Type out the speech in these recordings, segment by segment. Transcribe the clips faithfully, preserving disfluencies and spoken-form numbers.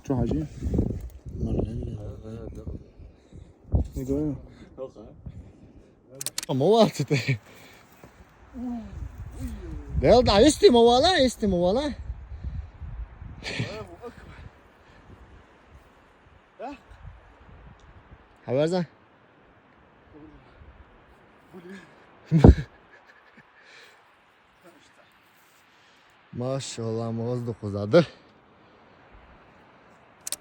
Хьажи. Не говорю. А, молодцы ты. Да, да, исти мавала, исти мавала. Хаварза. Машалла, воздух узады.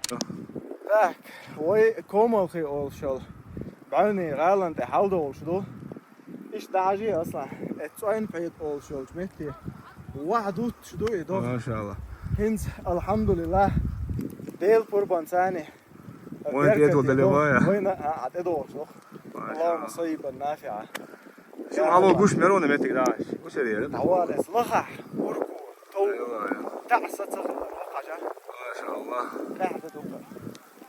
Так, вай Комалхи олуш йолу бӀаьвнийн гӀалин тӀе хьаладолуш ду. Иштта дӀахьажий, Аслан, эцу цӀойн пхьета олуш йолчу метте. Вахьа дуттуш ду и догӀу. Машалла. ХӀинца, алхьамдулиллахӀ, Делан пурбанца. Вайн тӀедо дале вая. Вайна, а, а, тӀедогӀуш ду. Машалла. Аллахумма саййибан нафиӀа. Шун хьало гуш мерона меттиг даш. Гуш яре. Хьавар эс лахахь, урку, тов. Ай, ай. ТаӀса ца хилар, хьажа. Машалла. ТӀаьхьа ду.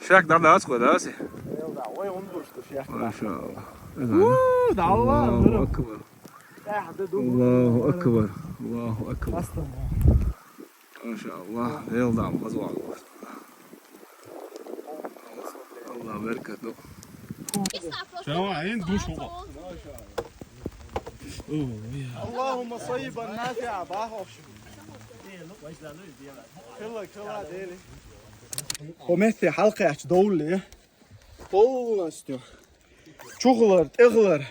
Шек дар дац кхо даси? Эл да, вай ундуш ду шек. Машалла. У, да Аллах. Аллаху акбар. ТӀаьхьа ду. Аллаху акбар. Аллаху акбар. Астана. Машалла. Эл да, хазва. Аллах беркат ду. Шава, ин душ хо. Аллахумма саййибан нафиӀа, бахош. Хила, хила, дели. Хьо метте хьалкхаьчча довлли. Полностью. Чухлар, тӀехлар.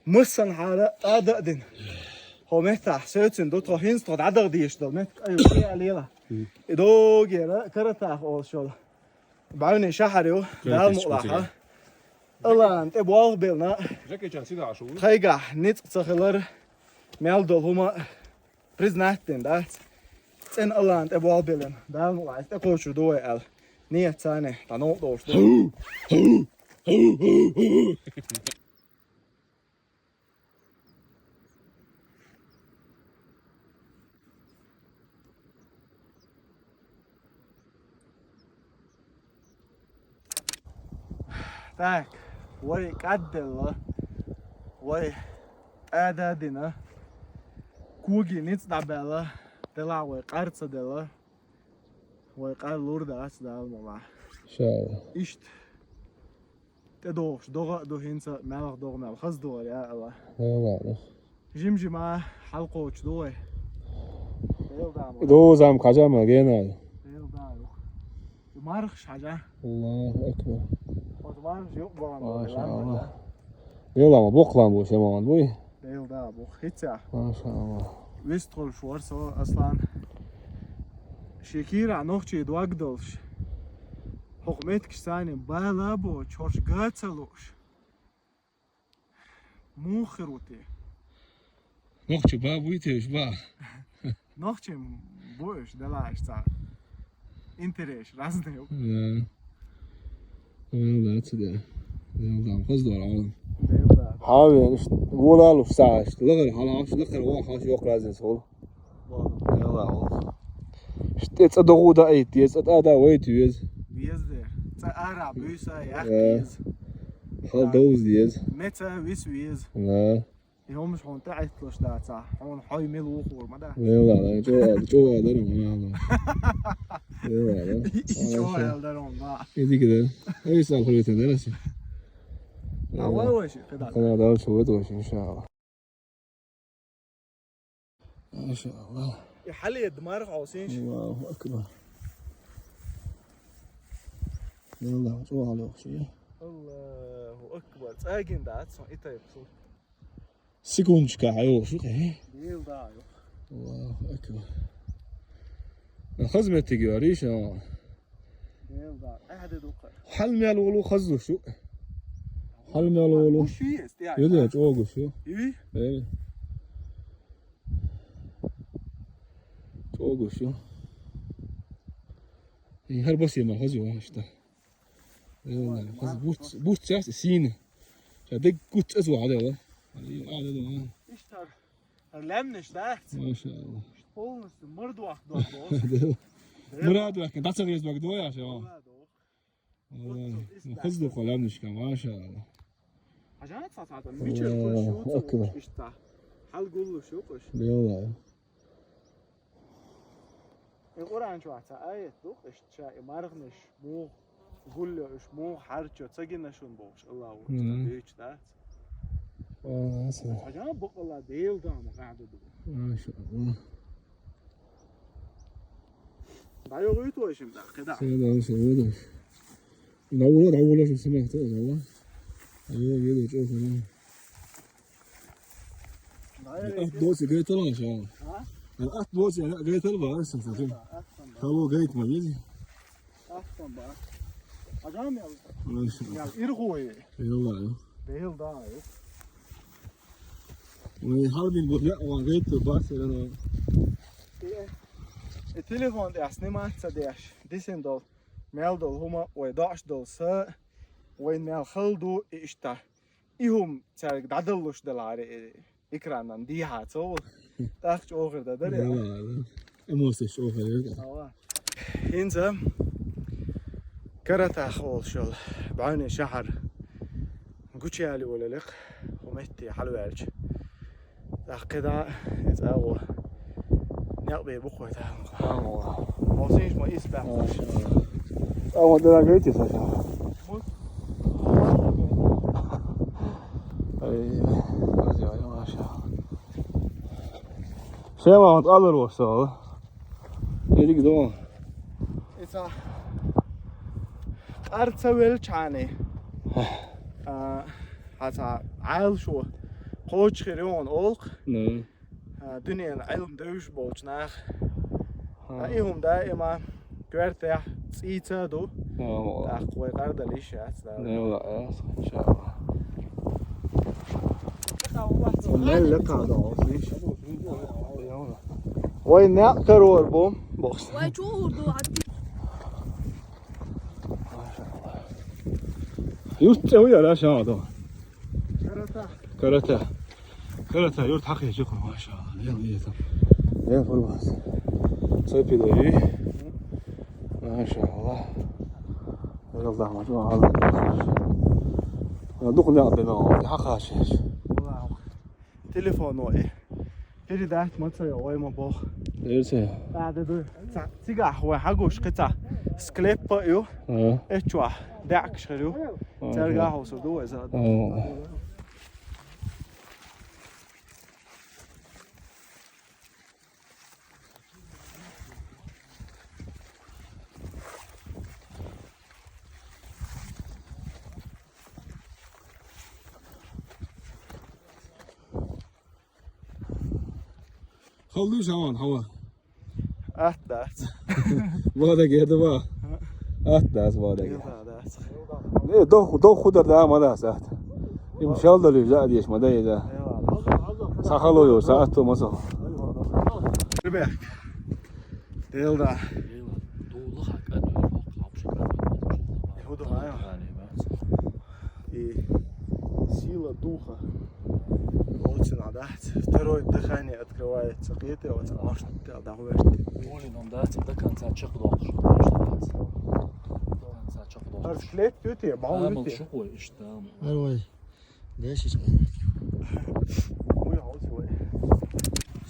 Массанхьара тӀада а дина. Хьо меттахь соьцина ду, тхо хӀинца тхо дӀадагӀа дезаш долу меттиг айо, кхиа лела. И догера каратах олуш йолу бӀаьвнийн шахьар ю, Дала мукълахьа. Аллахьан тӀе болх белна. Тхайгахь ницкъ ца хилар, мел долу хӀума признать дина дац. ЦӀена Аллахьан тӀе болх белна, Дала мукълахьа, тӀекхочур ду вай аьлла. Нет, царна, тхьа новкъа долуш ду. Так, вай кӀадделла, вай тӀада а дина, коги ницкъ дӀабаьлла, делахь вай къар ца делла, вай къар лур дац, Дала мукълахь. Иншалла. Иштта. ТӀедогӀуш догӀа а ду хӀинца, маьлха догӀа мел хаза догӀар, я Аллах. Дела ду. Жим-жима хьалкхочуш ду вай. Дела да ма. Дозам кхажа ма генай. Дела да ю. И мархаш хьажа. Аллаху акбар. Оцу мархаш юкъа бахана. Маша Аллах. Дела ма боккхалан бу шеман буй. Дела да бу. ХӀинца. Маша Аллах. Вистхуьлуш вара со, Аслан. Шен кийра нохчий дог долуш. ХӀокху меттигаш царна бала а боцуш, хӀорш га ца лууш. Муха хир ву те? Нохчий ба буй те уьш, ба? Нохчий бу уьш, делахь уьш цара. Интерес разный ю. Да. Валла, ца де. Валла, хаза дора хьалан. Валла. Хьавен, иш, волалуш сагӀаш, лахара хьалаш, лахара вахаш, йоккха разница хул. Валла. Валла, валла. Иш тӀе цӀа догӀу даийта, цӀа тӀа да вайта веза. Веза де. ЦӀа ара буьйса, яхка веза. Хьал довза деза. Меца вис веза. Да. И хӀумаш хьуна тӀеӀитталуш дацахь, хьуна хьой мила вухур ма дац. Валла, чӀогӀа, чӀогӀа дара хьуна, Алла. Валла, да. И чӀогӀа дара хьуна, да. И дика дара. Ай, сал хуьлуьйтан дара си. А вай вай ши, кхидӀа. КхидӀа дала чу вай вай ши, иншалла. Иншалла. И хьаледа марха хьо синш. Аллаху акбар. Валла, чӀогӀа хьалайохуш я. Аллаху акбар. ЦӀагин дац сон и тайпа сур. Секундочка хьайохуш ю кхе. Дел да ю. Аллаху акбар. Хаза меттиг ю, ариша. Дел да. Ахьа де дукха. Хьал мел волу хазлуш ю. Хьал мел волу. Уш ю есть, я. Ю де, чӀогуш ю. Ю? Э. ЧӀогуш ю. И хӀара басе ма хаза ю, иштта. Э, хаза бурц, бурц яц, сийна. Ша дег гуц эзо хьада, ва? Али, а, да, да, а. Иштта. Лаьмнаш дац. Машалла. Полностью мордвах дог. Мордвах, да, ца грез дог доя, ша. Хаза ду кхо лаьмнашка, машалла. Хьажа ца сата, мича Аллаху акбар. Иштта. Хьал гуллуш ю кхуш. Белла. И Къуръан чохь цхьа аят ду, иштта ша и марханаш муха гулйо, уьш муха хьарчайо ца гина шуна бохуш, Аллахо Мгм. Дуьйцуш дац. Ва, аса. Хьажа бакъалла Делан дама къаьхьа ду. Маша Аллах. ДӀайогӀуьйту вай шимма дӀа, кхидӀа. Ша дала, ша воьдуш. ДӀавола, дӀавола, шу симахь тӀе, дӀавола. ДӀайогӀу, йоьду, чӀогӀа хӀума. Ат доций гайтал аш, а? А? Ат доций гайтал ба, ас сацим. Ат сан ба. Хало гайт ма еза. Ат сан ба. Хьажа мел. Маша. Ял иргъу е. Йолла, ю. Бел да, ю. Вай хьалбин бу яа ван гайтал ба, сера но. Э, э, телефон тӀехь снимать ца деш, дисина долу, мел долу хӀума, вай доӀуш долу са, вайн мел хала ду, и иштта. И хӀума цаьрга дӀадаллуш даларе, и экранан дехьа ца волу. ТӀаккха чӀогӀа хир дан дара. Да, да, да. Эмоцеш чӀогӀа хир дан. Ава. ХӀинца Каратах олуш йолу бӀаьвнийн шахьар гучуяла йолале-кх, хӀу метте хьалаваьлча. ТӀаккха кхидӀа, иза агӀо некъ бе бу кхой тахана. АгӀо. Хьо сийша ма исс баьхна. АгӀо дара гайти сан ша. Ай, ай, ай, маша. Шема хӀун къалар ву со? Ерриг дон. Иза къар ца велчхьана, а, хьан цхьа Ӏаьллашо кхочуш хир ю хьуна олу-кх. Ну. А, дуьненан Ӏилма девзаш болчу наха. А, и хӀума даима коьртехь цӀийца а ду. ТӀаккха вай къардала йиш яц, да. Мел лекха ду, вай некъ карор бу, боху. Вай чу хӀур ду, Юрт цӀе ву яра ша ду? Карата. Карата. Карата, юрт хьакхечу хӀума, машалла. Лел веза. Лел фурмас. Цой пилой. Машалла. Лел дахмат ва хала. Дукха лел бена, хьакхачеш. Телефон вай. Передать ма ца йо, вай ма боху. Дерсе. Да, да, да. Ца, цигахь вай хьагуш кхин цхьа склеп а ю. Ага. Эччохь даьӀахкаш хир ю. Ага. Цаьрга хьовсур ду вай зада. Ага. Халлуш хьаван, хьава. Атта дац. Ма даге, да ва. Атта дац, ма даге. Ма дац. Не, дох, дох худар да, ма дац атта. Им шал дали за деш, ма даге, да. Са хало йо, са атто ма со. Ребят. Дел да. Дела. Дула хакан, вообще. Худа хая. И сила духа. Очень надо. Второе дыхание открывается. Кхета, вот, может, да, да, вот. Олин он дац, до конца чекхдокуш. До конца чекхдокуш. Ар склеп тюте, бал тюте. Шукой, иштам. Арвай. Дешиш. Уй, хауси вай.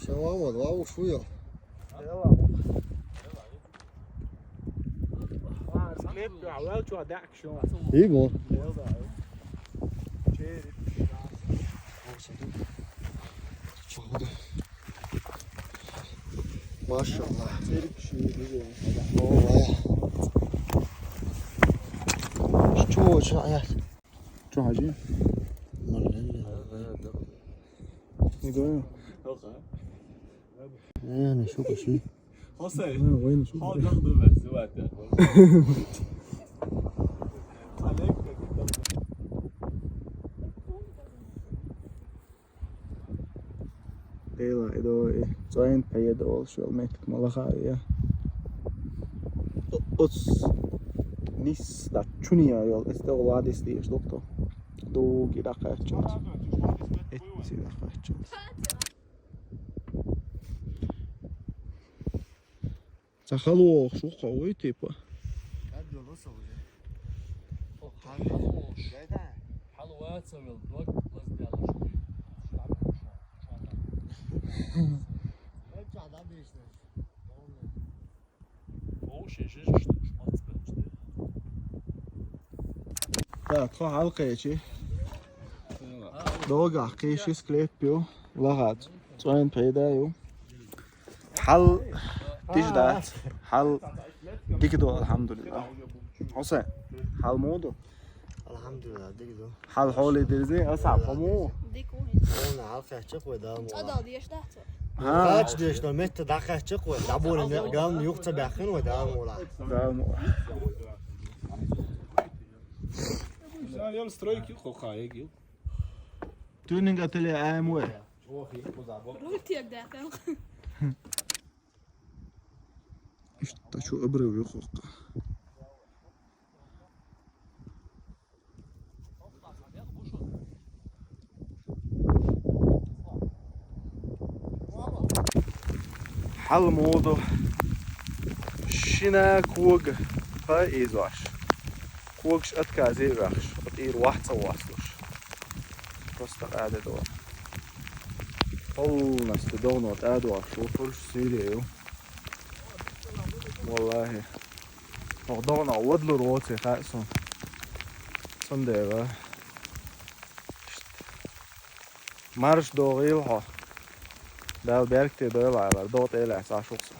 Шава вал, вау, шуя. Дела. Ва, склеп, вал чуа дак. Иго. Машалла. Ой. Чё, чё, а я? Чё, хажи? Не говорю. Э, ну, шо, пошли. Хосей. А, война, шо? Хо, как думаешь, звать, да? Олег, как там? Дела, идо, и цойн пхьеда олуш йолу меттиг ма лаха а я. Оц нис да чуния йолу, эс тӀе гӀо ладис дийш дукто. Дуги дакхаччалц. Эцци дакхаччалц. Ца халвохуш ву кхо вуй, типа. Халвохуш. Халваца вел дог лазделаш. Так, тхо хьалкхечи. Догахь кхийши склеп ю. Лагац. Цойн пайда ю. Хьал тиш дац. Хьал дика ду, алхьамдулилла. Хьусе, хьал муду? Алхьамдулилла, дика ду. Хьал хьоли дирзи, аса хьому. Дика ву. Вона хьал хачча кой дам. Цадал деш дац. Ха. Хач деш да метта да хачча кой. Да боле не гам юхца бахин ва дам вала. Дам. Ям стройки хохаеги. Тюнинг ателье АМВ. Руль тек да там. Ишта чу обрыв юхукка. Хьал муду. Шина ког па изош. Когш отказе вахш. Вот ир вахца васлуш. Просто къаде дор. Полностью давно тӀадоагӀаш ву, хӀорш сире ю. Валлахи. Хьо догӀна вадлур воци хаьа сун. Цундела. Марш догӀийла хьо. Дала беркате дойла Ӏалар, догӀа тӀе лаьцна Ӏаш ву-кх со.